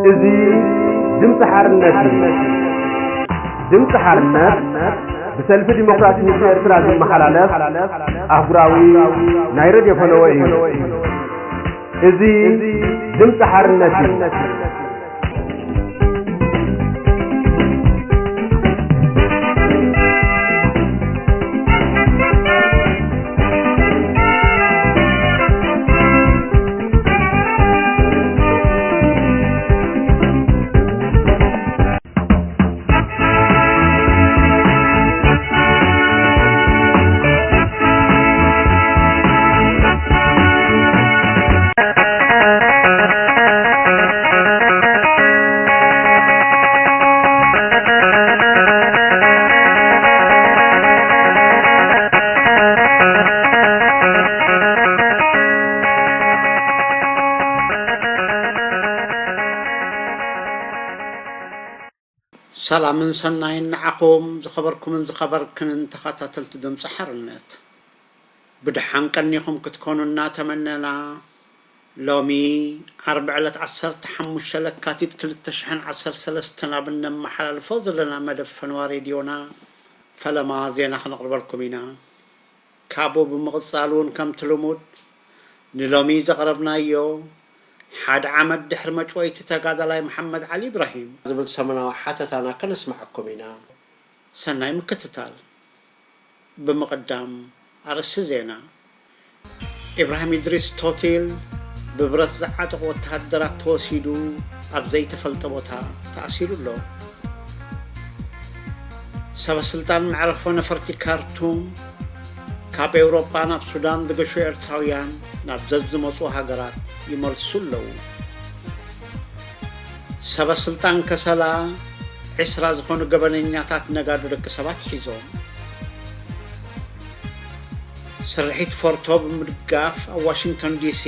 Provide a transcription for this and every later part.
እዚ ድምፂ ሓርነት እዩ። ድምፂ ሓርነት ብሰልፊ ዲሞክራሲ ህዝቢ ኤርትራ ዝመሓላለፍ ኣህጉራዊ ናይ ሬድዮ ፈነወ እዩ። እዚ ድምፂ ሓርነት እዩ። ሰላምን ሰናይን ንዓኹም ዝኸበርኩምን ዝኸበርክንን ተኸታተልቲ ድምፂ ሓርነት። ብደሓን ቀኒኹም ክትኮኑ እናተመነና፣ ሎሚ ዓርቢ ዕለት ዓሰርተ ሓሙሽተ ለካቲት ክልተ ሽሕን ዓሰርተ ሰለስተን ኣብ እነመሓላልፎ ዘለና መደብ ፈነዋ ሬድዮና ፈለማ ዜና ክነቕርበልኩም ኢና። ካብኡ ብምቕጻል እውን ከምቲ ልሙድ ንሎሚ ዘቕረብናዮ ሓደ ዓመት ድሕሪ መጭወይቲ ተጋዳላይ መሓመድ ዓሊ ኢብራሂም ዝብል ሰሙናዊ ሓተታና ከነስምዓኩም ኢና። ሰናይ ምክትታል። ብምቕዳም ኣርእስቲ ዜና። ኢብራሂም ኢድሪስ ቶቲል ብብረት ዝዓጠቑ ወተሃደራት ተወሲዱ ኣብ ዘይተፈልጠ ቦታ ተኣሲሩ ኣሎ። ሰበ ስልጣን መዕረፎ ነፈርቲ ካርቱም ካብ ኤውሮጳ ናብ ሱዳን ዝገሹ ኤርትራውያን ናብ ዘዝመጹ ሃገራት ይመልሱ ኣለዉ። ሰበ ስልጣን ከሰላ ዕስራ ዝኾኑ ገበነኛታት ነጋዶ ደቂ ሰባት ሒዞም። ስርሒት ፎርቶ ብምድጋፍ ኣብ ዋሽንግቶን ዲሲ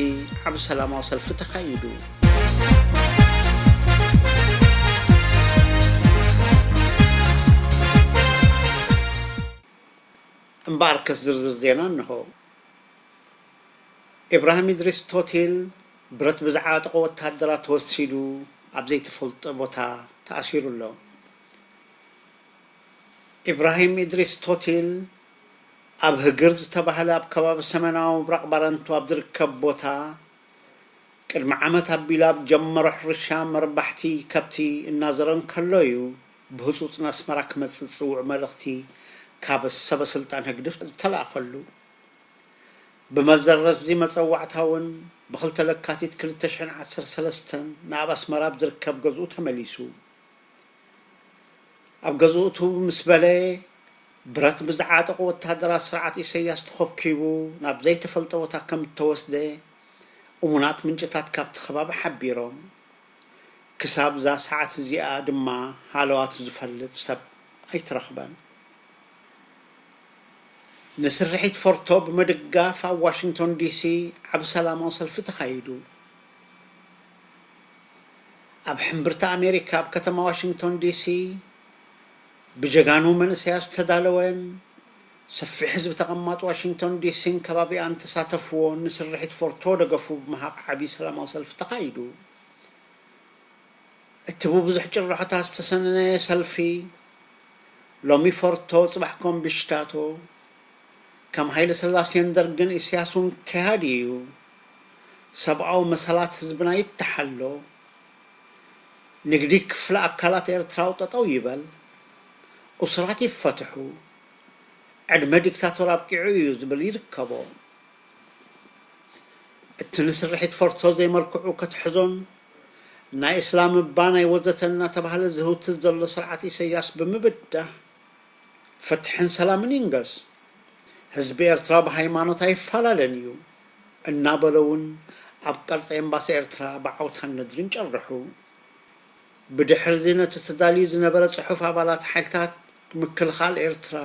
ዓቢ ሰላማዊ ሰልፊ ተኻይዱ። እምበኣርከስ ዝርዝር ዜና እንሆ። ኢብራሂም ኢድሪስ ቶቲል ብረት ብዝዓጠቑ ወተሃደራት ተወሲዱ ኣብ ዘይተፈልጠ ቦታ ተኣሲሩ ኣሎ። ኢብራሂም ኢድሪስ ቶቲል ኣብ ህግር ዝተባህለ ኣብ ከባቢ ሰሜናዊ ምብራቕ ባረንቱ ኣብ ዝርከብ ቦታ ቅድሚ ዓመት ኣቢሉ ኣብ ጀመሮ ሕርሻ መርባሕቲ ከብቲ እናዘረ እንከሎ እዩ ብህጹጽ ንኣስመራ ክመጽእ ዝጽውዕ መልእኽቲ ካብ ሰበ ስልጣን ህግድፍ ዝተላእኸሉ። ብመዘረዝቲ መጸዋዕታ እውን ብክልተ ለካቲት ክልተ ሽሕን ዓሰርተ ሰለስተን ናብ ኣስመራ ኣብ ዝርከብ ገዝኡ ተመሊሱ። ኣብ ገዝኡ እትው ምስ በለ፣ ብረት ብዝዓጠቑ ወተሃደራት ስርዓት ኢሰያስ ተኾብኪቡ ናብ ዘይተፈልጠ ቦታ ከም እተወስደ እሙናት ምንጭታት ካብቲ ከባቢ ሓቢሮም። ክሳብ እዛ ሰዓት እዚኣ ድማ ሃለዋቱ ዝፈልጥ ሰብ ኣይተረኽበን። ንስርሒት ፎርቶ ብምድጋፍ ኣብ ዋሽንግቶን ዲሲ ዓቢ ሰላማዊ ሰልፊ ተኻይዱ። ኣብ ሕምብርቲ ኣሜሪካ ኣብ ከተማ ዋሽንግቶን ዲሲ ብጀጋኑ መንእሰያት ዝተዳለወን ሰፊሕ ህዝቢ ተቐማጥ ዋሽንግቶን ዲሲን ከባቢኣን ተሳተፍዎን ንስርሒት ፎርቶ ደገፉ ብምሃብ ዓቢ ሰላማዊ ሰልፊ ተኻይዱ። እቲ ብብዙሕ ጭርሖታት ዝተሰነየ ሰልፊ፣ ሎሚ ፎርቶ ጽባሕ ኮምብሽታቶ፣ ከም ሃይለ ስላሴን ደርግን ኢሳያስ እውን ከሃዲ እዩ። ሰብኣዊ መሰላት ህዝብና ይተሓሎ። ንግዲ ክፍለ ኣካላት ኤርትራዊ ጠጠው ይበል። እሱራት ይፈትሑ። ዕድመ ዲክታቶር ኣብቂዑ እዩ ዝብል ይርከቦ። እቲ ንስርሒት ፎርቶ ዘይመልክዑ ከትሕዞን ናይ እስላም እባ ናይ ወዘተ እናተባህለ ዝህውትት ዘሎ ስርዓት ኢሰያስ ብምብዳህ ፍትሕን ሰላምን ይንገስ፣ ህዝቢ ኤርትራ ብሃይማኖት ኣይፈላለን እዩ እናበለ እውን ኣብ ቅርጺ ኤምባሲ ኤርትራ ብዓውታን ነድሪን ጨርሑ። ብድሕርዚ ነቲ ተዳልዩ ዝነበረ ጽሑፍ ኣባላት ሓይልታት ምክልኻል ኤርትራ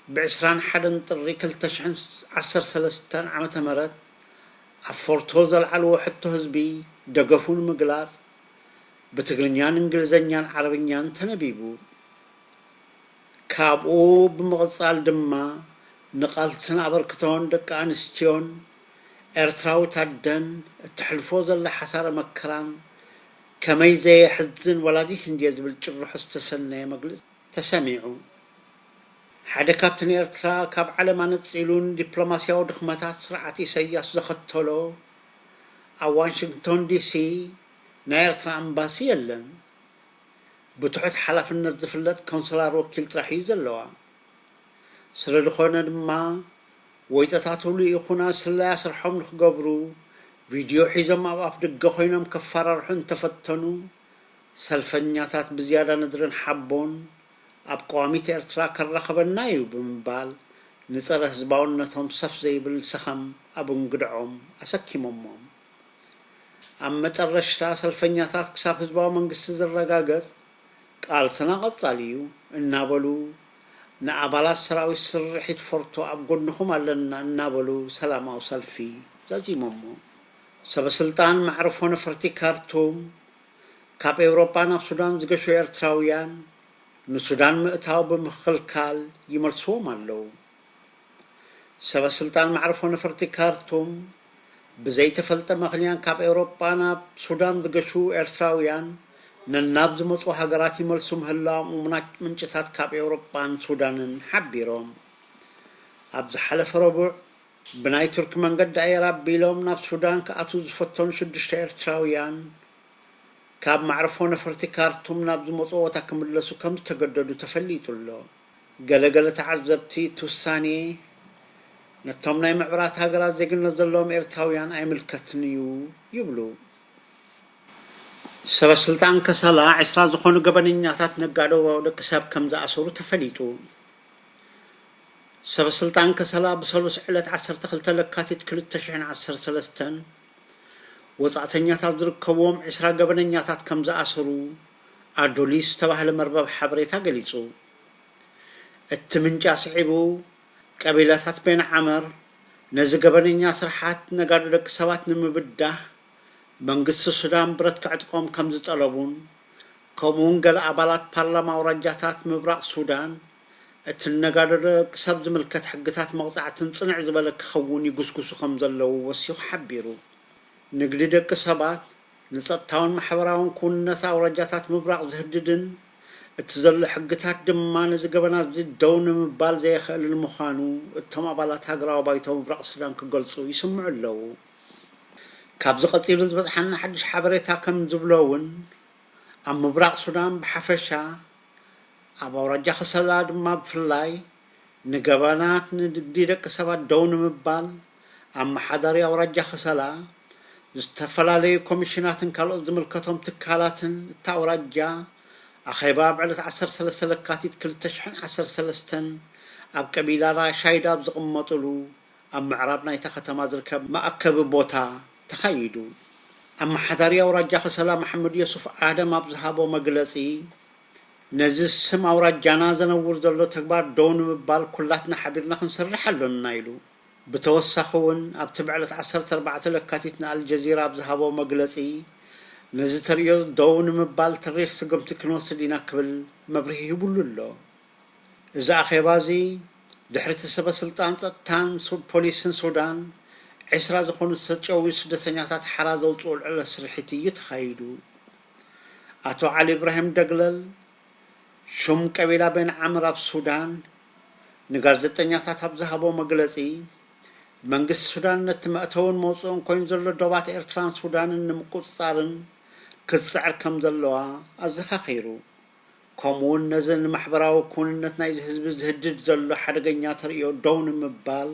ብዕስራን ሓደን ጥሪ ክልተ ሽሕን ዓሰርተ ሰለስተን ዓመተ ምህረት ኣብ ፎርቶ ዘልዓልዎ ሕቶ ህዝቢ ደገፉ ንምግላጽ ብትግርኛን እንግሊዝኛን ዓረብኛን ተነቢቡ። ካብኡ ብምቕጻል ድማ ንቓልስን ኣበርክቶን ደቂ ኣንስትዮን ኤርትራዊት ኣደን እተሕልፎ ዘላ ሓሳረ መከራን ከመይ ዘየሕዝን ወላዲት እንድየ ዝብል ጭርሖ ዝተሰነየ መግለጺ ተሰሚዑ። ሓደ ካብቲ ንኤርትራ ካብ ዓለም ኣነጺሉን ዲፕሎማስያዊ ድኽመታት ስርዓት ኢሳያስ ዘኸተሎ፣ ኣብ ዋሽንግቶን ዲሲ ናይ ኤርትራ ኣምባሲ የለን። ብትሑት ሓላፍነት ዝፍለጥ ኮንስላር ወኪል ጥራሕ እዩ ዘለዋ። ስለ ዝኾነ ድማ፣ ወይጠታቱ ልኢኹና ስለያ ስርሖም ንኽገብሩ፣ ቪድዮ ሒዞም ኣብ ኣፍ ደገ ኮይኖም ከፈራርሑ እንተፈተኑ፣ ሰልፈኛታት ብዝያዳ ነድርን ሓቦን ኣብ ቀዋሚት ኤርትራ ከራኽበና እዩ ብምባል፣ ንጸረ ህዝባውነቶም ሰፍ ዘይብል ሰኸም ኣብ እንግድዖም ኣሰኪሞሞም። ኣብ መጠረሽታ፣ ሰልፈኛታት ክሳብ ህዝባዊ መንግስቲ ዝረጋገጽ ቃልስና ቀጻሊ እዩ እናበሉ፣ ንኣባላት ሰራዊት ስርሒት ፎርቶ ኣብ ጎንኹም ኣለና እናበሉ ሰላማዊ ሰልፊ ዛዚሞሞ። ሰበስልጣን መዕርፎ ነፈርቲ ካርቱም፣ ካብ ኤውሮጳ ናብ ሱዳን ዝገሹ ኤርትራውያን ንሱዳን ምእታው ብምኽልካል ይመልስዎም ኣለዉ። ሰበስልጣን መዕርፎ ነፈርቲ ካርቱም፣ ብዘይተፈልጠ ምኽንያት ካብ ኤውሮጳ ናብ ሱዳን ዝገሹ ኤርትራውያን ነናብ ዝመጹ ሃገራት ይመልሱ ምህላዎም እሙናት ምንጭታት ካብ ኤውሮጳን ሱዳንን ሓቢሮም። ኣብ ዝሓለፈ ረቡዕ፣ ብናይ ቱርኪ መንገዲ ኣየር ኣቢሎም ናብ ሱዳን ክኣትዉ ዝፈተኑ ሽዱሽተ ኤርትራውያን፣ ካብ መዕርፎ ነፈርቲ ካርቱም ናብ ዝመጽዎ ቦታ ክምለሱ ከም ዝተገደዱ ተፈሊጡ ኣሎ። ገለ ገለ ተዓዘብቲ፣ እቲ ውሳኔ ነቶም ናይ ምዕቡራት ሃገራት ዜግነት ዘለዎም ኤርትራውያን ኣይምልከትን እዩ ይብሉ። ሰበስልጣን ከሰላ፣ ዕስራ ዝኾኑ ገበነኛታት ነጋዶ ደቂ ሰብ ከም ዝኣሰሩ ተፈሊጡ። ሰበስልጣን ከሰላ፣ ብሰሉስ ዕለት ዓሰርተ ክልተ ለካቲት ክልተ ሽሕን ዓሰርተ ሰለስተን፣ ወጻእተኛታት ዝርከብዎም ዕስራ ገበነኛታት ከም ዝኣሰሩ ኣዶሊስ ዝተባህለ መርበብ ሓበሬታ ገሊጹ። እቲ ምንጪ ኣስዒቡ፣ ቀቢላታት ቤን ዓመር ነዚ ገበነኛ ስርሓት ነጋዶ ደቂ ሰባት ንምብዳህ፣ መንግስቲ ሱዳን ብረት ከዕጥቖም ከም ዝጠለቡን፣ ከምኡውን ገለ ኣባላት ፓርላማ ኣውራጃታት ምብራቕ ሱዳን፣ እቲ ነጋዶ ደቂ ሰብ ዝምልከት ሕግታት መቕጻዕትን ጽንዕ ዝበለ ክኸውን ይጉስጉሱ ከም ዘለዉ ወሲኹ ሓቢሩ። ንግዲ ደቂ ሰባት፣ ንጸጥታውን ማሕበራውን ክውንነት ኣውራጃታት ምብራቕ ዝህድድን፣ እቲ ዘሎ ሕግታት ድማ ነዚ ገበናት እዚ ደው ንምባል ዘየኽእልን ምዃኑ፣ እቶም ኣባላት ሃገራዊ ባይቶ ምብራቕ ሱዳን ክገልጹ ይስምዑ ኣለዉ። ካብዚ ቀጺሉ ዝበጽሓና ሓድሽ ሓበሬታ ከም ዝብሎ እውን፣ ኣብ ምብራቕ ሱዳን ብሓፈሻ፣ ኣብ ኣውራጃ ከሰላ ድማ ብፍላይ፣ ንገበናት ንንግዲ ደቂ ሰባት ደው ንምባል፣ ኣመሓዳሪ ኣውራጃ ከሰላ፣ ዝተፈላለዩ ኮሚሽናትን ካልኦት ዝምልከቶም ትካላትን እታ ኣውራጃ፣ ኣኼባ ኣብ ዕለት ዓሰርተ ሰለስተ ለካቲት ክልተ ሽሕን ዓሰርተ ሰለስተን ኣብ ቀቢላ ራሻይዳ ኣብ ዝቕመጥሉ፣ ኣብ ምዕራብ ናይታ ከተማ ዝርከብ መኣከቢ ቦታ ተኻይዱ። ኣመሓዳሪ ኣውራጃ ከሰላ መሓመድ የሱፍ ኣደም ኣብ ዝሃቦ መግለጺ፣ ነዚ ስም ኣውራጃና ዘነውር ዘሎ ተግባር ደው ንምባል ኩላትና ሓቢርና ክንሰርሕ ኣሎና ኢሉ። ብተወሳኺ እውን ኣብቲ ብዕለት ዓሰርተ ኣርባዕተ ለካቲት ንኣልጀዚራ ኣብ ዝሃቦ መግለጺ፣ ነዚ ተርእዮ ደው ንምባል ተሪር ስጉምቲ ክንወስድ ኢና ክብል መብርሂ ሂቡሉ ኣሎ። እዚ ኣኼባ እዚ ድሕሪ እቲ ሰበ ስልጣን ጸጥታን ሱ-፣ ፖሊስን ሱዳን ዕስራ ዝኾኑ ዝተጨውዩ ስደተኛታት ሓራ ዘውጽኡ ልዑለ ስርሒት እዩ ተኻይዱ። ኣቶ ዓሊ ኢብራሂም ደግለል፣ ሹም ቀቢላ ቤን ዓምር ኣብ ሱዳን፣ ንጋዜጠኛታት ኣብ ዝሃቦ መግለጺ፣ መንግስቲ ሱዳን ነቲ መእተውን መውጽእን ኮይኑ ዘሎ ዶባት ኤርትራን ሱዳንን ንምቁጽጻርን ክትጽዕር ከም ዘለዋ ኣዘኻኺሩ። ከምኡውን ነዚ ንማሕበራዊ ክውንነት ናይዚ ህዝቢ ዝህድድ ዘሎ ሓደገኛ ተርእዮ ደው ንምባል፣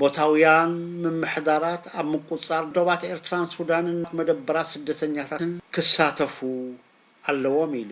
ቦታውያን ምምሕዳራት ኣብ ምቁጽጻር ዶባት ኤርትራን ሱዳንን መደበራት ስደተኛታትን ክሳተፉ ኣለዎም ኢሉ።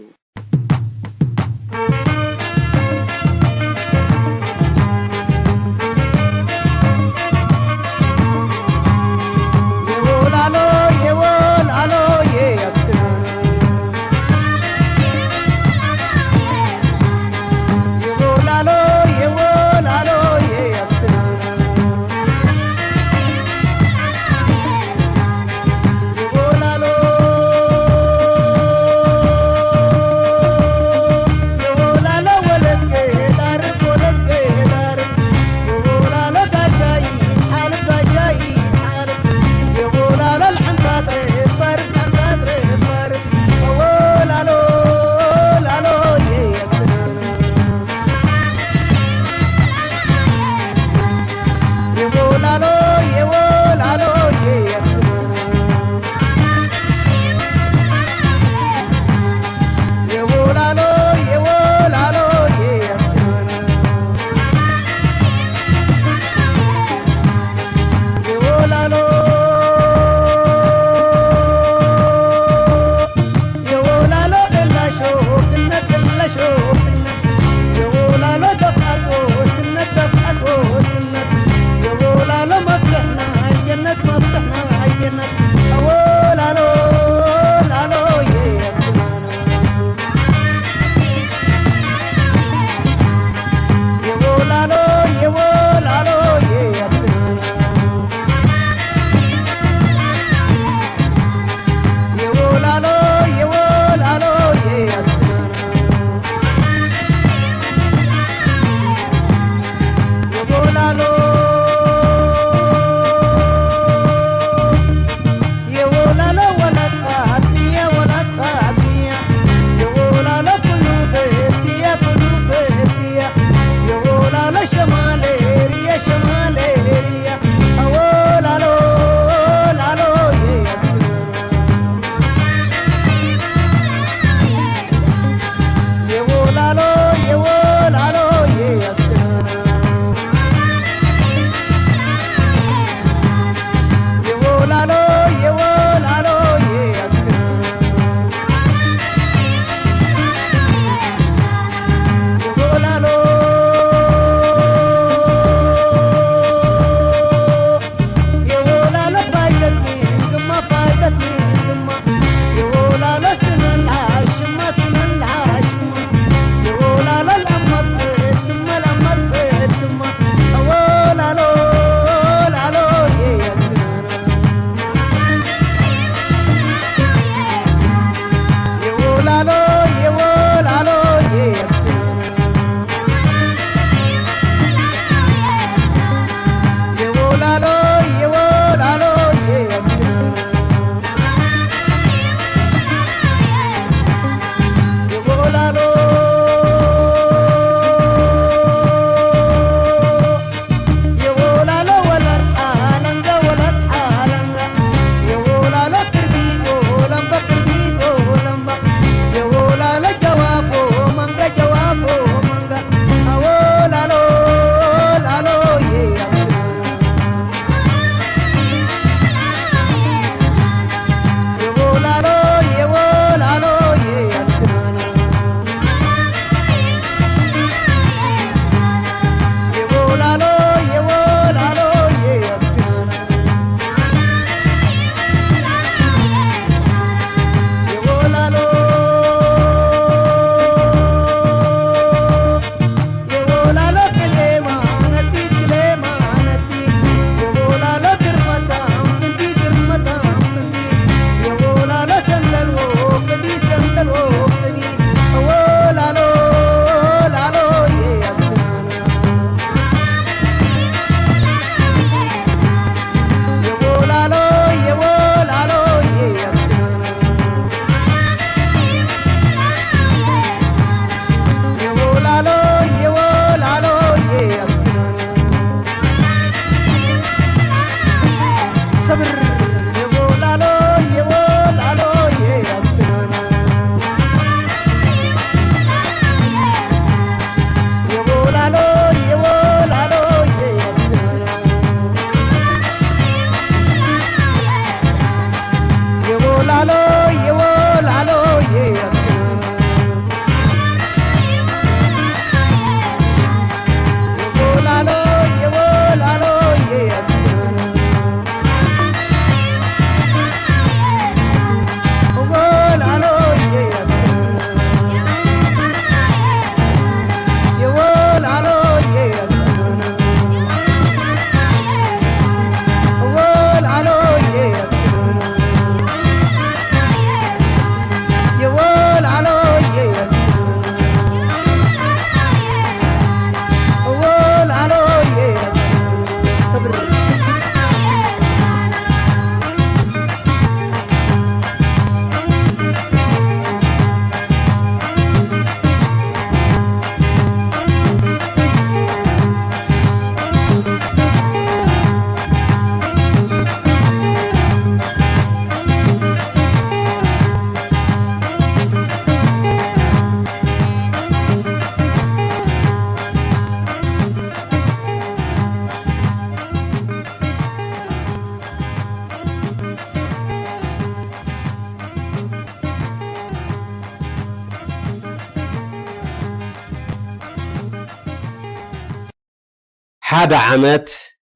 ሓደ ዓመት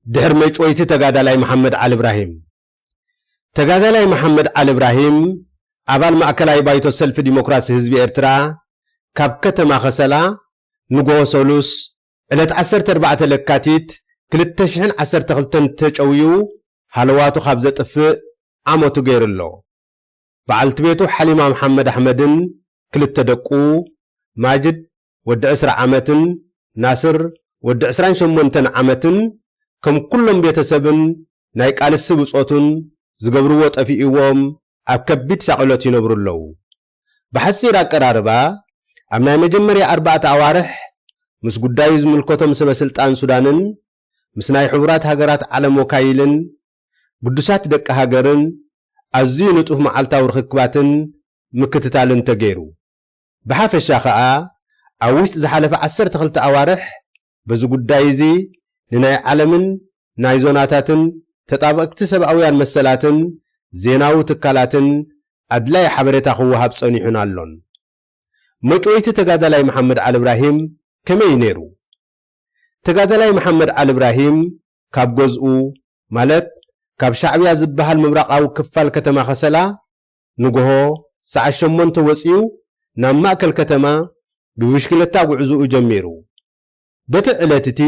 ድሕሪ መጭወይቲ ተጋዳላይ መሓመድ ዓሊ እብራሂም። ተጋዳላይ መሓመድ ዓሊ እብራሂም፣ ኣባል ማእከላይ ባይቶ ሰልፊ ዲሞክራሲ ህዝቢ ኤርትራ፣ ካብ ከተማ ከሰላ ንግሆ ሰሉስ ዕለት ዓሰርተ ኣርባዕተ ለካቲት ክልተ ሽሕን ዓሰርተ ክልተን ተጨውዩ ሃለዋቱ ካብ ዘጥፍእ ዓመቱ ገይሩ ኣሎ። በዓልቲ ቤቱ ሓሊማ መሓመድ ኣሕመድን ክልተ ደቁ፣ ማጅድ ወዲ ዕስራ ዓመትን ናስር ወዲ ዕስራን ሸሞንተን ዓመትን፣ ከም ኩሎም ቤተሰብን ናይ ቃልሲ ብጾቱን ዝገብርዎ ጠፊእዎም ኣብ ከቢድ ሻቕሎት ይነብሩ ኣለዉ። ብሓጺር ኣቀራርባ፣ ኣብ ናይ መጀመርያ ኣርባዕተ ኣዋርሕ ምስ ጉዳዩ ዝምልከቶም ሰበ ስልጣን ሱዳንን ምስ ናይ ሕቡራት ሃገራት ዓለም ወካይልን ግዱሳት ደቂ ሃገርን ኣዝዩ ንጡፍ መዓልታዊ ርኽክባትን ምክትታልን ተገይሩ። ብሓፈሻ ከኣ፣ ኣብ ውሽጢ ዝሓለፈ ዓሰርተ ክልተ ኣዋርሕ በዚ ጉዳይ እዚ ንናይ ዓለምን ናይ ዞናታትን ተጣበቅቲ ሰብኣውያን መሰላትን ዜናዊ ትካላትን ኣድላይ ሓበሬታ ክወሃብ ጸኒሑን ኣሎን። መጭወይቲ ተጋዳላይ መሓመድ ዓሊ እብራሂም ከመይ ነይሩ? ተጋዳላይ መሓመድ ዓሊ እብራሂም ካብ ገዝኡ፣ ማለት ካብ ሻዕብያ ዝበሃል ምብራቓዊ ክፋል ከተማ ከሰላ፣ ንግሆ ሰዓት ሸሞንተ ወጺኡ ናብ ማእከል ከተማ ብብሽክለታ ጉዕዞኡ ጀሚሩ። በቲ ዕለት እቲ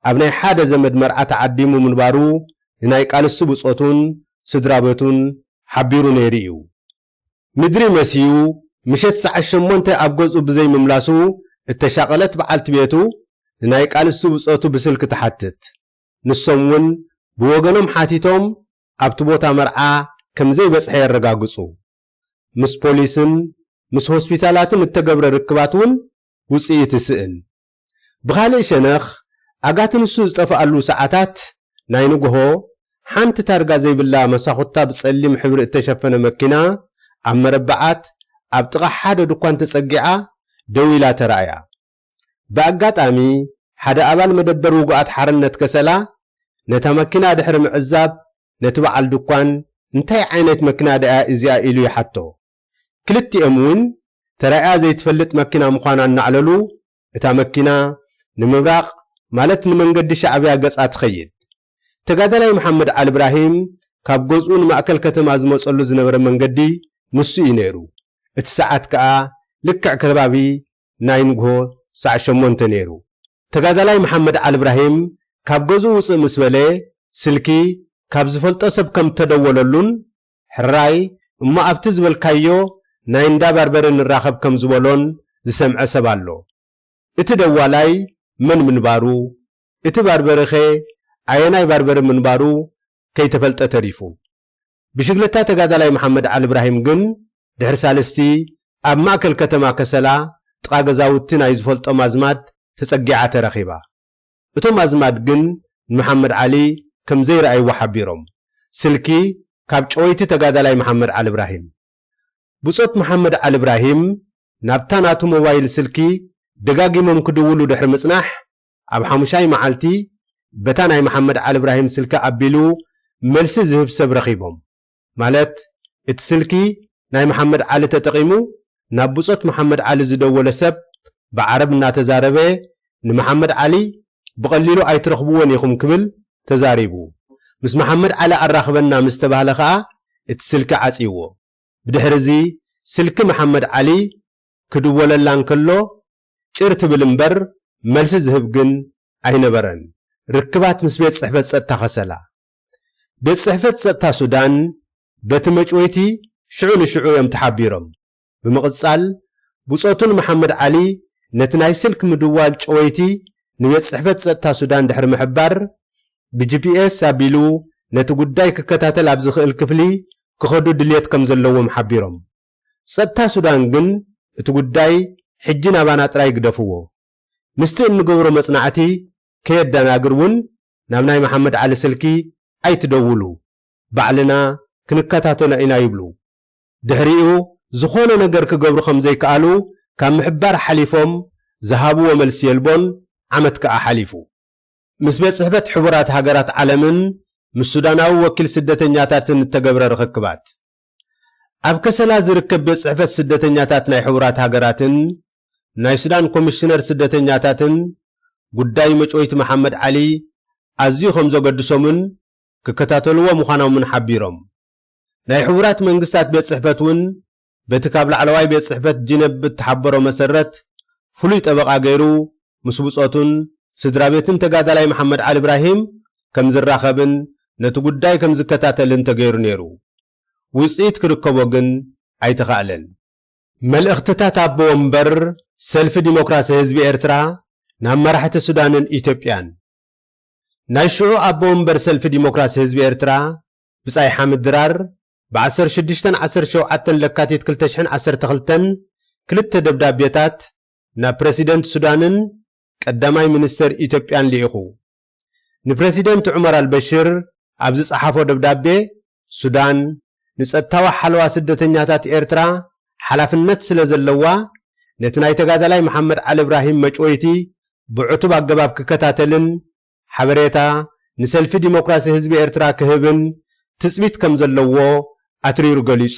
ኣብ ናይ ሓደ ዘመድ መርዓ ተዓዲሙ ምንባሩ ንናይ ቃልሲ ብጾቱን ስድራ ቤቱን ሓቢሩ ነይሩ እዩ። ምድሪ መስዩ ምሸት ሰዓት ሸሞንተ ኣብ ገዝኡ ብዘይ ምምላሱ እተሻቐለት በዓልቲ ቤቱ ንናይ ቃልሲ ብጾቱ ብስልኪ ትሓትት። ንሶም እውን ብወገኖም ሓቲቶም ኣብቲ ቦታ መርዓ ከም ዘይበጽሐ የረጋግጹ። ምስ ፖሊስን ምስ ሆስፒታላትን እተገብረ ርክባት እውን ውጽኢት ይስእን። ብኻልእ ሸነኽ፣ ኣጋቲ ንሱ ዝጠፍኣሉ ሰዓታት ናይ ንግሆ፣ ሓንቲ ታርጋ ዘይብላ መሳኹታ ብጸሊም ሕብሪ እተሸፈነ መኪና ኣብ መረበዓት ኣብ ጥቓ ሓደ ድኳን ተጸጊዓ ደው ኢላ ተራእያ። ብኣጋጣሚ፣ ሓደ ኣባል መደበር ውጉኣት ሓርነት ከሰላ ነታ መኪና ድሕሪ ምዕዛብ፣ ነቲ በዓል ድኳን፣ "እንታይ ዓይነት መኪና ደኣ እዚኣ?" ኢሉ ይሓቶ። ክልቲኦም እውን ተራእያ ዘይትፈልጥ መኪና ምዃና እናዕለሉ፣ እታ መኪና ንምብራቕ፣ ማለት ንመንገዲ ሻዕብያ ገጻ ትኸይድ። ተጋዳላይ መሓመድ ዓሊ እብራሂም ካብ ገዝኡ ንማእከል ከተማ ዝመጸሉ ዝነበረ መንገዲ ንሱ እዩ ነይሩ። እቲ ሰዓት ከኣ ልክዕ ከባቢ ናይ ንግሆ ሰዓት ሸሞንተ ነይሩ። ተጋዳላይ መሓመድ ዓሊ እብራሂም ካብ ገዝኡ ውጽእ ምስ በለ፣ ስልኪ ካብ ዝፈልጦ ሰብ ከም እተደወለሉን፣ "ሕራይ እሞ ኣብቲ ዝበልካዮ ናይ እንዳ ባርበረ ንራኸብ" ከም ዝበሎን ዝሰምዐ ሰብ ኣሎ። እቲ ደዋላይ መን ምንባሩ፣ እቲ ባርበረኸ ኣየናይ ባርበረ ምንባሩ ከይተፈልጠ ተሪፉ። ብሽግለታ ተጋዳላይ መሓመድ ዓሊ እብራሂም ግን ድሕሪ ሳልስቲ ኣብ ማእከል ከተማ ከሰላ ጥቓ ገዛውቲ ናይ ዝፈልጦም ኣዝማድ ተጸጊዓ ተረኺባ። እቶም ኣዝማድ ግን ንመሓመድ ዓሊ ከም ዘይረኣይዎ ሓቢሮም። ስልኪ ካብ ጨወይቲ ተጋዳላይ መሓመድ ዓሊ እብራሂም። ብጾት መሓመድ ዓሊ እብራሂም ናብታ ናቱ ሞባይል ስልኪ ደጋጊሞም ክድውሉ ድሕሪ ምጽናሕ፣ ኣብ ሓሙሻይ መዓልቲ በታ ናይ መሓመድ ዓሊ እብራሂም ስልኪ ኣቢሉ መልሲ ዝህብ ሰብ ረኺቦም። ማለት፣ እቲ ስልኪ ናይ መሓመድ ዓሊ ተጠቒሙ ናብ ብጾት መሓመድ ዓሊ ዝደወለ ሰብ ብዓረብ እናተዛረበ፣ ንመሓመድ ዓሊ ብቐሊሉ ኣይትረኽብዎን ኢኹም ክብል ተዛሪቡ። ምስ መሓመድ ዓሊ ኣራኽበና ምስ ተባህለ ከኣ፣ እቲ ስልኪ ዓጽይዎ። ብድሕሪ እዚ ስልኪ መሓመድ ዓሊ ክድወለላ እንከሎ፣ ጭር ትብል እምበር መልሲ ዝህብ ግን ኣይነበረን። ርክባት ምስ ቤት ጽሕፈት ጸጥታ ከሰላ። ቤት ጽሕፈት ጸጥታ ሱዳን በቲ መጭወይቲ ሽዑ ንሽዑ እዮም ተሓቢሮም። ብምቕጻል፣ ብጾቱ ንመሓመድ ዓሊ ነቲ ናይ ስልክ ምድዋል ጨወይቲ ንቤት ጽሕፈት ጸጥታ ሱዳን ድሕሪ ምሕባር፣ ብጂፒኤስ ኣቢሉ ነቲ ጉዳይ ክከታተል ኣብ ዝኽእል ክፍሊ ክኸዱ ድልየት ከም ዘለዎም ሓቢሮም። ጸጥታ ሱዳን ግን እቲ ጉዳይ ሕጂ ናባና ጥራይ ግደፍዎ፣ ምስቲ እንገብሮ መጽናዕቲ ከየደናግር እውን ናብ ናይ መሓመድ ዓሊ ስልኪ ኣይትደውሉ፣ ባዕልና ክንከታተሎ ኢና ይብሉ። ድሕሪኡ ዝኾነ ነገር ክገብሩ ከም ዘይከኣሉ ካብ ምሕባር ሓሊፎም ዝሃብዎ መልሲ የልቦን፣ ዓመት ከኣ ሓሊፉ። ምስ ቤት ጽሕፈት ሕቡራት ሃገራት ዓለምን ምስ ሱዳናዊ ወኪል ስደተኛታትን እተገብረ ርኽክባት። ኣብ ከሰላ ዝርከብ ቤት ጽሕፈት ስደተኛታት ናይ ሕቡራት ሃገራትን ናይ ሱዳን ኮሚሽነር ስደተኛታትን ጉዳይ መጭወይቲ መሓመድ ዓሊ ኣዝዩ ከም ዘገድሶምን ክከታተልዎ ምዃኖምን ሓቢሮም። ናይ ሕቡራት መንግስታት ቤት ጽሕፈት እውን በቲ ካብ ላዕለዋይ ቤት ጽሕፈት ጂነቭ ብተሓበሮ መሰረት ፍሉይ ጠበቓ ገይሩ ምስ ብጾቱን ስድራ ቤትን ተጋዳላይ መሓመድ ዓሊ እብራሂም ከም ዝራኸብን ነቲ ጉዳይ ከም ዝከታተልን ተገይሩ ነይሩ። ውጽኢት ክርከቦ ግን ኣይተኻእለን። መልእኽትታት ኣቦ ወንበር ሰልፊ ዲሞክራሲ ህዝቢ ኤርትራ ናብ መራሕቲ ሱዳንን ኢትዮጵያን። ናይ ሽዑ ኣቦ ወንበር ሰልፊ ዲሞክራሲ ህዝቢ ኤርትራ ብጻይ ሓምድ ድራር ብ16 ዓሰርተ ሸውዓተ ለካቲት ክልተ ሽሕን ዓሰርተ ክልተን ክልተ ደብዳቤታት ናብ ፕረሲደንት ሱዳንን ቀዳማይ ሚኒስተር ኢትዮጵያን ልኢኹ። ንፕረሲደንት ዑመር ኣልበሽር ኣብ ዝጸሓፎ ደብዳቤ፣ ሱዳን ንጸጥታዊ ሓለዋ ስደተኛታት ኤርትራ ሓላፍነት ስለ ዘለዋ፣ ነቲ ናይ ተጋዳላይ መሓመድ ዓሊ እብራሂም መጭወይቲ ብዕቱብ ኣገባብ ክከታተልን ሓበሬታ ንሰልፊ ዲሞክራሲ ህዝቢ ኤርትራ ክህብን ትጽቢት ከም ዘለዎ ኣትሪሩ ገሊጹ።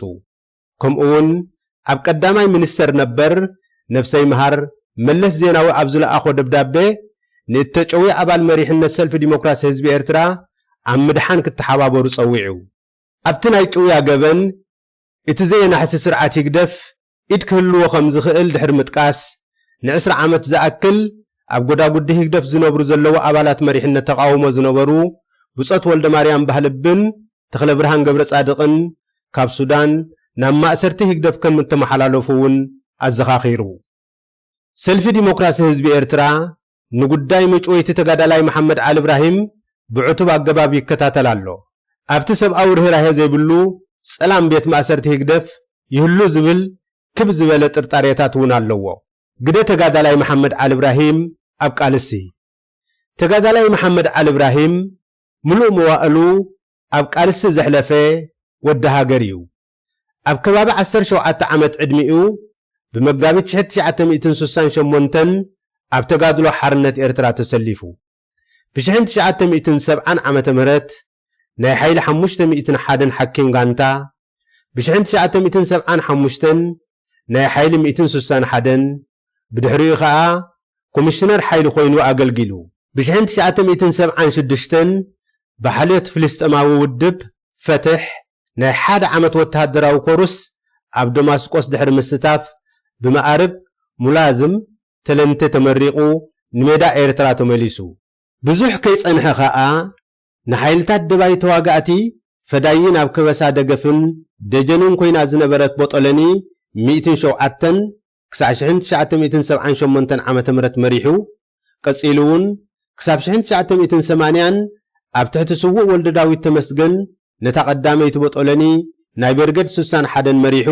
ከምኡውን ኣብ ቀዳማይ ሚኒስተር ነበር ነፍሰይ መሃር መለስ ዜናዊ ኣብ ዝለኣኾ ደብዳቤ፣ ንእተጨውየ ኣባል መሪሕነት ሰልፊ ዲሞክራሲ ህዝቢ ኤርትራ ኣብ ምድሓን ክተሓባበሩ ጸዊዑ። ኣብቲ ናይ ጭውያ ገበን እቲ ዘየናሕሲ ስርዓት ህግደፍ ኢድ ክህልዎ ከም ዝኽእል ድሕሪ ምጥቃስ፣ ንዕስራ ዓመት ዝኣክል ኣብ ጎዳጉዲ ህግደፍ ዝነብሩ ዘለዉ ኣባላት መሪሕነት ተቓውሞ ዝነበሩ ብጾት ወልደማርያም ባህልብን ተኽለብርሃን ገብረጻድቕን ካብ ሱዳን ናብ ማእሰርቲ ህግደፍ ከም እተመሓላለፉ እውን ኣዘኻኺሩ። ሰልፊ ዲሞክራሲ ህዝቢ ኤርትራ ንጉዳይ መጭወይቲ ተጋዳላይ መሓመድ ዓሊ እብራሂም ብዕቱብ ኣገባብ ይከታተል ኣሎ። ኣብቲ ሰብኣዊ ርህራሄ ዘይብሉ ጸላም ቤት ማእሰርቲ ህግደፍ ይህሉ ዝብል ክብ ዝበለ ጥርጣሬታት እውን ኣለዎ። ግደ ተጋዳላይ መሓመድ ዓሊ እብራሂም ኣብ ቃልሲ። ተጋዳላይ መሓመድ ዓሊ እብራሂም ምሉእ መዋእሉ ኣብ ቃልሲ ዘሕለፈ ወዲ ሃገር እዩ። ኣብ ከባቢ ዓሰርተ ሸውዓተ ዓመት ዕድሚኡ ብመጋቢት ሽሕን ትሽዓተ ሚእትን ስሳን ሸሞንተን ኣብ ተጋድሎ ሓርነት ኤርትራ ተሰሊፉ። ብሽሕን ትሽዓተ ሚእትን ሰብዓን ዓመተ ምህረት ናይ ሓይሊ ሓሙሽተ ሚእትን ሓደን ሓኪም ጋንታ፣ ብሽሕን ትሽዓተ ሚእትን ሰብዓን ሓሙሽተን ናይ ሓይሊ ሚእትን ስሳን ሓደን፣ ብድሕሪኡ ኸኣ ኮሚሽነር ሓይሊ ኮይኑ ኣገልጊሉ። ብሽሕን ትሽዓተ ሚእትን ሰብዓን ሽዱሽተን ብሓልዮት ፍልስጤማዊ ውድብ ፈትሕ ናይ ሓደ ዓመት ወተሃደራዊ ኮርስ ኣብ ደማስቆስ ድሕሪ ምስታፍ ብመኣርግ ሙላዝም ተለንተ ተመሪቑ ንሜዳ ኤርትራ ተመሊሱ። ብዙሕ ከይጸንሐ ኸኣ ንሓይልታት ደባይ ተዋጋእቲ ፈዳይን ኣብ ከበሳ ደገፍን ደጀንን ኮይና ዝነበረት ቦጦለኒ ሚእትን ሸውዓተን ክሳዕ ሽሕን ትሽዓተ ሚእትን ሰብዓን ሸሞንተን ዓመተ ምህረት መሪሑ፣ ቀጺሉ እውን ክሳብ ሽሕን ትሽዓተ ሚእትን ሰማንያን ኣብ ትሕቲ ስዉእ ወልደዳዊት ተመስገን ነታ ቀዳመይቲ ቦጦለኒ ናይ ብርገድ ስሳን ሓደን መሪሑ፣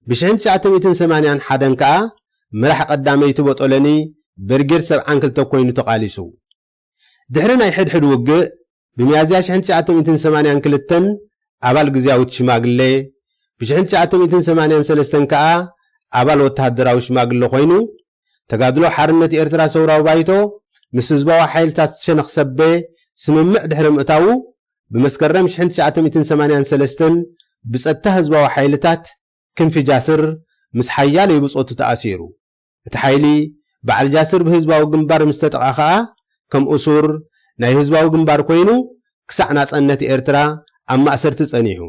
ብሽሕን ትሽዓተ ሚእትን ሰማንያን ሓደን ከኣ መራሕ ቀዳመይቲ ቦጦለኒ ብርጌድ ሰብዓን ክልተ ኮይኑ ተቓሊሱ። ድሕሪ ናይ ሕድሕድ ውግእ፣ ብሚያዝያ ሽሕን ትሽዓተ ሚእትን ሰማንያን ክልተን ኣባል ግዝያዊት ሽማግሌ፣ ብሽሕን ትሽዓተ ሚእትን ሰማንያን ሰለስተን ከኣ ኣባል ወተሃደራዊ ሽማግሌ ኮይኑ፣ ተጋድሎ ሓርነት ኤርትራ ሰውራዊ ባይቶ ምስ ህዝባዊ ሓይልታት ሸነኽ ሰቤ ስምምዕ ድሕሪ ምእታዉ፣ ብመስከረም ሽሕን ትሽዓተ ሚእትን ሰማንያን ሰለስተን ብጸጥታ ህዝባዊ ሓይልታት ክንፊ ጃስር ምስ ሓያለይ ብጾቱ ተኣሲሩ። እቲ ሓይሊ በዓል ጃስር ብህዝባዊ ግንባር ምስ ተጠቕዐ ኸኣ፣ ከም እሱር ናይ ህዝባዊ ግንባር ኮይኑ፣ ክሳዕ ናጽነት ኤርትራ ኣብ ማእሰርቲ ጸኒሑ።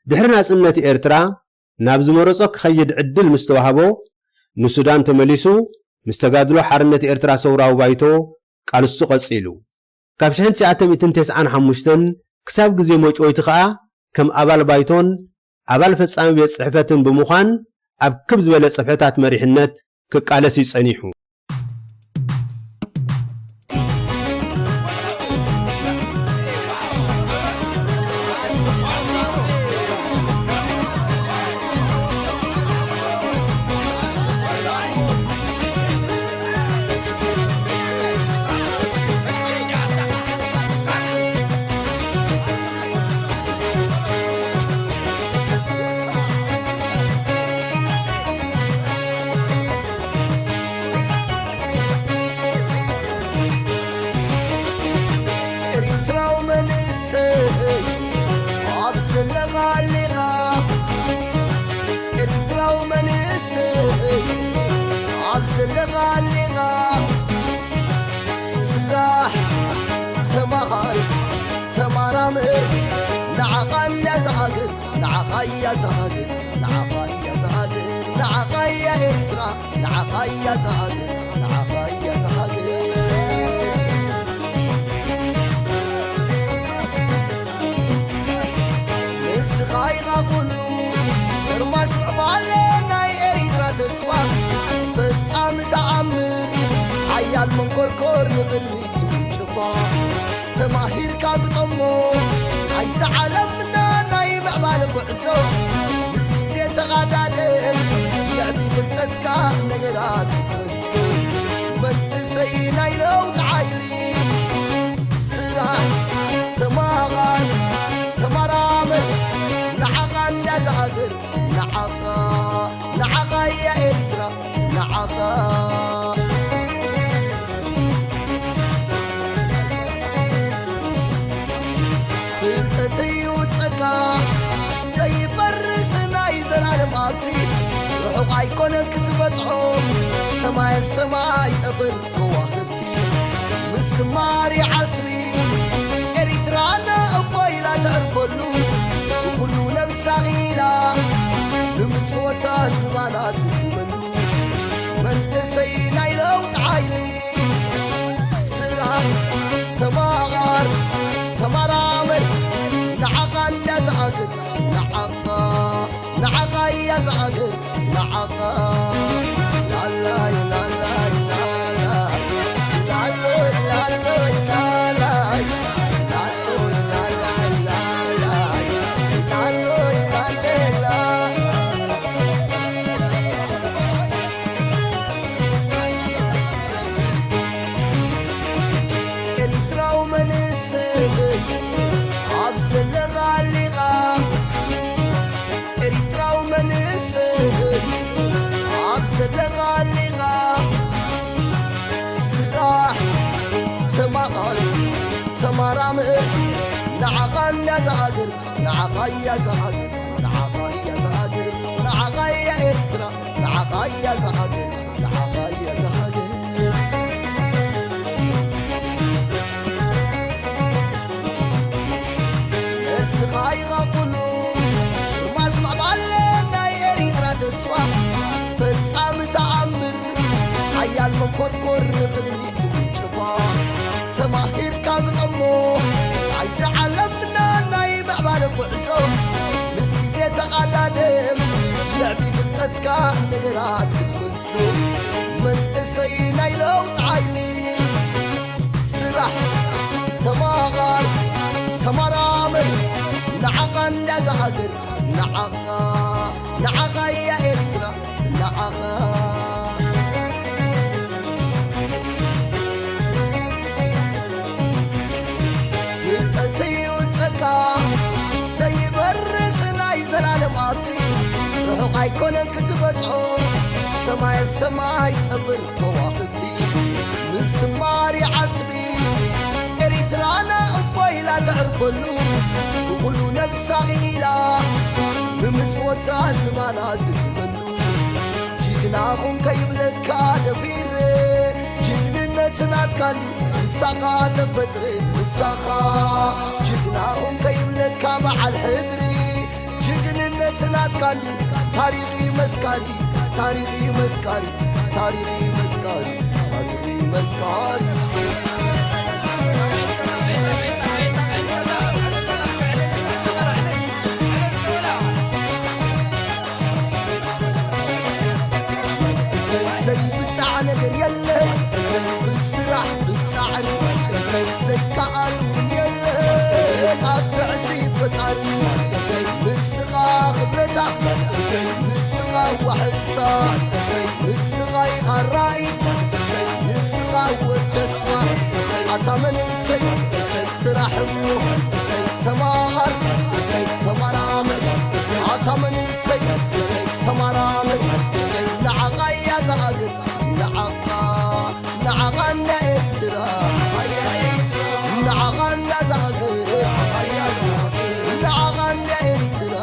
ድሕሪ ናጽነት ኤርትራ፣ ናብ ዝመረጾ ክኸይድ ዕድል ምስ ተዋህቦ፣ ንሱዳን ተመሊሱ፣ ምስ ተጋድሎ ሓርነት ኤርትራ ሰውራዊ ባይቶ ቃልሱ ቀጺሉ። ካብ ሽሕን ትሽዓተ ሚእትን ተስዓን ሓሙሽተን ክሳብ ግዜ መጭወይቲ ኸኣ፣ ከም ኣባል ባይቶን ኣባል ፈጻሚ ቤት ጽሕፈትን ብምዃን፣ ኣብ ክብ ዝበለ ጽፍሕታት መሪሕነት ክቃለስ እዩ ጸኒሑ። ንዓኻ እያ ዝሃገር፣ ንዓኻ እያ ዝሃገር፣ ንዓኻ እያ ኤርትራ፣ ንዓኻ እያ ዝሃገር፣ ንዓኻ እያ ዝሃገር። ንስኻ ኢኻ ኩሉ፣ ግርማስ ምዕባለ ናይ ኤርትራ ተስፋ፣ ፈጻሚ ተኣምር፣ ሓያል መንኮርኮር ንቕድሚት ትውንጭፋ። ተማሂርካ ግጠሞ፣ ኣይሰዓለምና ናይ ምዕባለ ጉዕዞ። ምስ ግዜ ተቓዳደም፣ የዕቢ ፍልጠትካ ነገራት ክትወንዞ። መንእሰይ ናይ ለውጢ ሓይሊ፣ ስራሕ፣ ተማቓር፣ ተመራመር፣ ንዓኻ እንዳ ዝሃገር፣ ንዓኻ፣ ንዓኻ እያ ኤርትራ፣ ንዓኻ። ፍልጠት እዩ ጸጋ ዘይፈርስ ናይ ዘላለም ሃብቲ፣ ርሑቕ ኣይኮነን ክትበጽሖ፣ ሰማይ ሰማይ ጠፈር ከዋኽብቲ። ምስማር ዓስቢ ኤሪትራና እፎ ኢላ ተዕርፈሉ፣ ኩሉ ነብሳ ኢላ ንምጽወታ ዝባና ትግበሉ። መንእሰይ ናይ ለውጢ ሓይሊ፣ ስራሕ፣ ተማቓር፣ ተመራመር፣ ንዓኻ እንዳ ዝሃገር፣ ንዓኻ፣ ንዓኻ እያ ዝሃገር፣ ንዓኻ። ላላይ፣ ላላይ፣ ላላይ፣ ላሎይ፣ ላሎይ፣ ላላይ፣ ላሎይ፣ ላላይ፣ ላላይ፣ ላሎይ፣ ላሌላ። ኤሪትራዊ መንእሰይ ኣብ ዘለኻ ኣሊኻ፣ ኤሪትራዊ መንእሰይ ኣብ ዘለኻ ኣሊኻ፣ ስራሕ፣ ተማቓል፣ ተመራመር፣ ንዓኻ እያ ዝሃገር፣ ንዓኻ እያ ዝሃገር፣ ንዓኻ እያ ዝሃገር፣ ንዓኻ እያ ኤርትራ፣ ንዓኻ እያ ዝሃገር፣ ንዓኻ እያ ዝሃገር። ንስኻ ኢኻ ኩሉ፣ ግርማስ ምዕባለ ናይ ኤሪትራ ተስፋ፣ ፈጻሚ ተኣምር፣ ሓያል መንኮርኮር ንቕድሚት ትውንጭፋ። ተማሂርካ ግጠሞ፣ ኣይዚ ዓለምና ናይ ምዕባለ ጉዕዞ። ምስ ግዜ ተቓዳደም፣ የዕቢ ፍልጠትካ ነገራት ክትምልሶ። መንእሰይ ናይ ለውጢ ሓይሊ፣ ስራሕ፣ ተማቓር፣ ተመራመር፣ ንዓኻ እንዳ ዝሃገር፣ ንዓኻ፣ ንዓኻ እያ ኤርትራ፣ ንዓኻ። ፍልጠት እዩ ጸጋ ዘይበርስ ናይ ዘላለም ሃብቲ፣ ርሑቕ ኣይኮነን ክትበጽሖ፣ ሰማይ ሰማይ ጠፍር ከዋኽብቲ። ምስማር ዓስቢ ኤሪትራና እፎ ኢላ ተዕርፈሉ፣ ብኹሉ ነብሳ ኢላ ብምጽወታ ዝባና ትግበሉ። ጅግና ኹን ከይብለካ ደፊረ፣ ጅግንነት ናትካ እንድዩ ምሳኻ ተፈጥረ፣ ምሳኻ። ጅግና ኹን ከይብለካ በዓል ሕድሪ፣ ጅግንነት ናትካ እንድዩ ታሪኽ እዩ መስካሪ፣ ታሪኽ እዩ መስካሪ፣ ታሪኽ እዩ መስካሪ፣ ታሪኽ እዩ መስካሪ። እሰይ ዘይብጻዕ ነገር የለን፣ እሰይ ብስራሕ ብጻዕሪ፣ እሰይ ዘይከኣል እውን የለን፣ እሰይ ኣብ ትሕቲ ፈጣሪ፣ እሰይ ንስኻ ክብረታ፣ እሰይ ንስኻ ዋሕሳ፣ እሰይ ንስኻ ኢኻ ራእይ፣ እሰይ ንስኻ ወድ ተስፋ፣ እሰይ ኣታ መንእሰይ፣ እሰይ ስራሕ እሞ፣ እሰይ ተማሃር፣ እሰይ ተመራመር፣ እሰይ ኣታ መንእሰይ፣ እሰይ ተመራመር፣ እሰይ ንዓኻ እያ ዝሃገር፣ ንዓኻ፣ ንዓኻ እንዳ ኤርትራ፣ ንዓኻ እንዳ ዝሃገር፣ ንዓኻ እንዳ ኤርትራ፣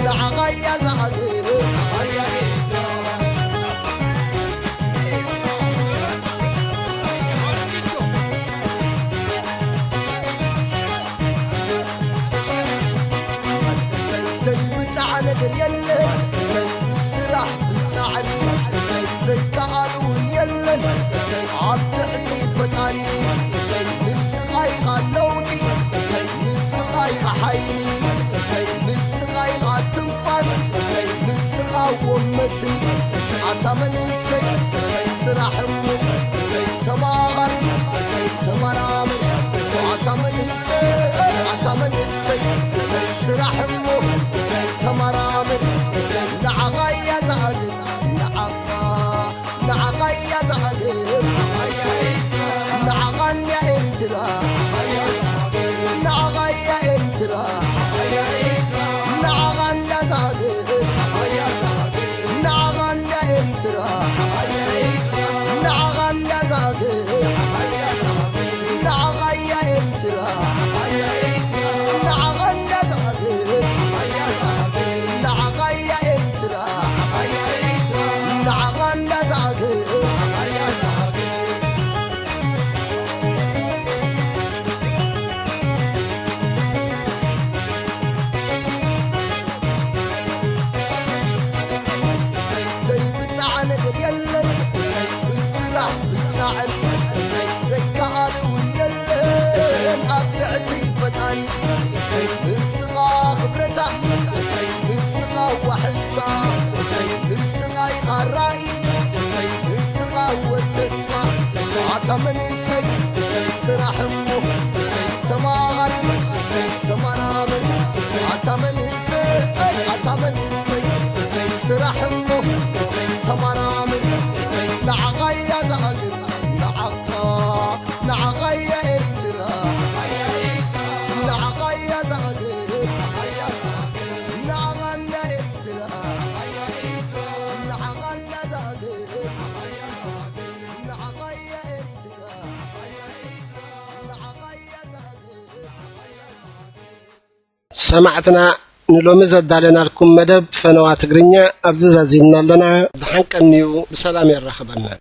ንዓኻ እያ ዝሃገር። ኣወመትኒ ኣታ መንእሰይ ስራሕ እሞ ተማሃር ተመራመር ኣታ መንእሰይ ኣታ መንእሰይ ስራሕ እሞ ተመራመር ንዓኻ እያ ዝኣገር ንዓኻ ንዓኻ እያ ዝኣገር ንዓኻ እያ ኤርትራ ንዓኻ እያ ኤርትራ ንዓኻ እያ ዝኣገር ንዓኻ እያ ኤርትራ ንዓኻ እያ ዝኣገር ንዓኻ እያ ኤርትራ ንዓኻ እያ ዝኣገር ንዓኻ እያ ኤርትራ ንዓኻ እያ ዝኣገር ዘይብጻዕ ነገር የለን ብስራሕ ብጻዕሪ ዘይከኣል እውን የለን ኣብ ትሕቲ ፈጣሪ ንስኻ ክብረታ ንስኻ ዋሕልሳ ንስኻ ኢኻ ራኢ ንስኻ ወድ ተስፋ ኣታ መንእሰይ ስራሕ እሞ ተማሃር ተመራመር ኣታ መንእሰይ ኣታ መንእሰይ ስራሕ እሞ ተመራመር ንዓኻ እያ ዝኣገር ንዓኻ ንዓኻ እያ ኤርትራ ንዓኻ እያ ዝኣገር ንዓኻ እንዳ ኤርትራ ንዓኻ እንዳ ዝኣገር ንዓኻ እያ ኤርትራ ንዓኻ እያ ዝኣገር ሰማዕትና ንሎሚ ዘዳለናልኩም መደብ ፈነዋ ትግርኛ ኣብዚ ዛዚምና ኣለና። ዝሓንቀንዩ ብሰላም የራኽበና።